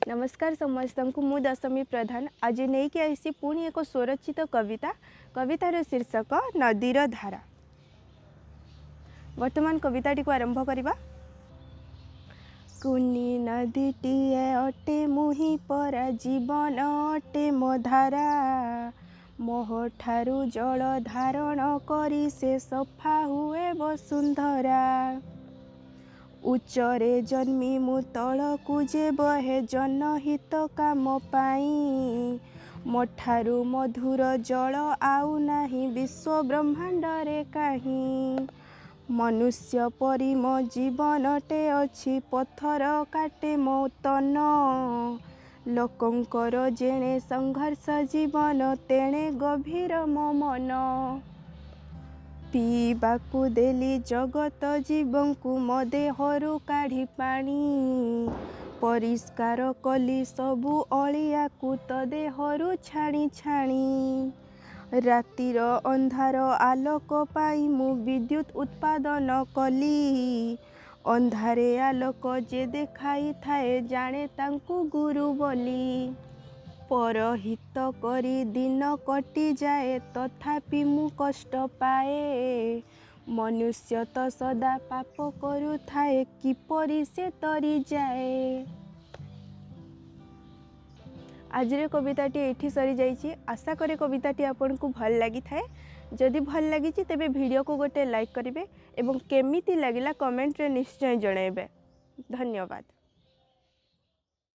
ନମସ୍କାର ସମସ୍ତଙ୍କୁ, ମୁଁ ଦଶମୀ ପ୍ରଧାନ ଆଜି ନେଇକି ଆସିଛି ପୁଣି ଏକ ସ୍ୱରଚିତ କବିତା। କବିତାର ଶୀର୍ଷକ ନଦୀର ଧାରା। ବର୍ତ୍ତମାନ କବିତାଟିକୁ ଆରମ୍ଭ କରିବା। କୁନି ନଦୀଟିଏ ଅଟେ ମୁହିଁ ପରା, ଜୀବନ ଅଟେ ମୋ ଧାରା। ମୋହଠାରୁ ଜଳ ଧାରଣ କରି ସେ ସଫା ହୁଏ ବସୁନ୍ଧରା। ଉଚ୍ଚରେ ଜନ୍ମି ମୁଁ ତଳକୁ ଯେ ବହେ ଜନହିତ କାମ ପାଇଁ, ମୋଠାରୁ ମଧୁର ଜଳ ଆଉ ନାହିଁ ବିଶ୍ୱ ବ୍ରହ୍ମାଣ୍ଡରେ କାହିଁ। ମନୁଷ୍ୟ ପରି ମୋ ଜୀବନଟେ ଅଛି, ପଥର କାଟେ ମୋ ତନ। ଲୋକଙ୍କର ଯେଣେ ସଂଘର୍ଷ ଜୀବନ, ତେଣେ ଗଭୀର ମୋ ମନ। ପିଇବାକୁ ଦେଲି ଜଗତ ଜୀବଙ୍କୁ ମୋ ଦେହରୁ କାଢ଼ି ପାଣି। ପରିଷ୍କାର କଲି ସବୁ ଅଳିଆକୁ ତ ଦେହରୁ ଛାଣି ଛାଣି। ରାତିର ଅନ୍ଧାର ଆଲୋକ ପାଇଁ ମୁଁ ବିଦ୍ୟୁତ୍ ଉତ୍ପାଦନ କଲି। ଅନ୍ଧାରେ ଆଲୋକ ଯେ ଦେଖାଇଥାଏ, ଜାଣେ ତାଙ୍କୁ ଗୁରୁ ବୋଲି। ପରହିତ କରି ଦିନ କଟିଯାଏ, ତଥାପି ମୁଁ କଷ୍ଟ ପାଏ। ମନୁଷ୍ୟ ତ ସଦା ପାପ କରୁଥାଏ, କିପରି ସେ ତରିଯାଏ? ଆଜିର କବିତାଟି ଏଇଠି ସରିଯାଇଛି। ଆଶା କରେ କବିତାଟି ଆପଣଙ୍କୁ ଭଲ ଲାଗିଥାଏ। ଯଦି ଭଲ ଲାଗିଛି, ତେବେ ଭିଡ଼ିଓକୁ ଗୋଟେ ଲାଇକ୍ କରିବେ ଏବଂ କେମିତି ଲାଗିଲା କମେଣ୍ଟରେ ନିଶ୍ଚୟ ଜଣାଇବେ। ଧନ୍ୟବାଦ।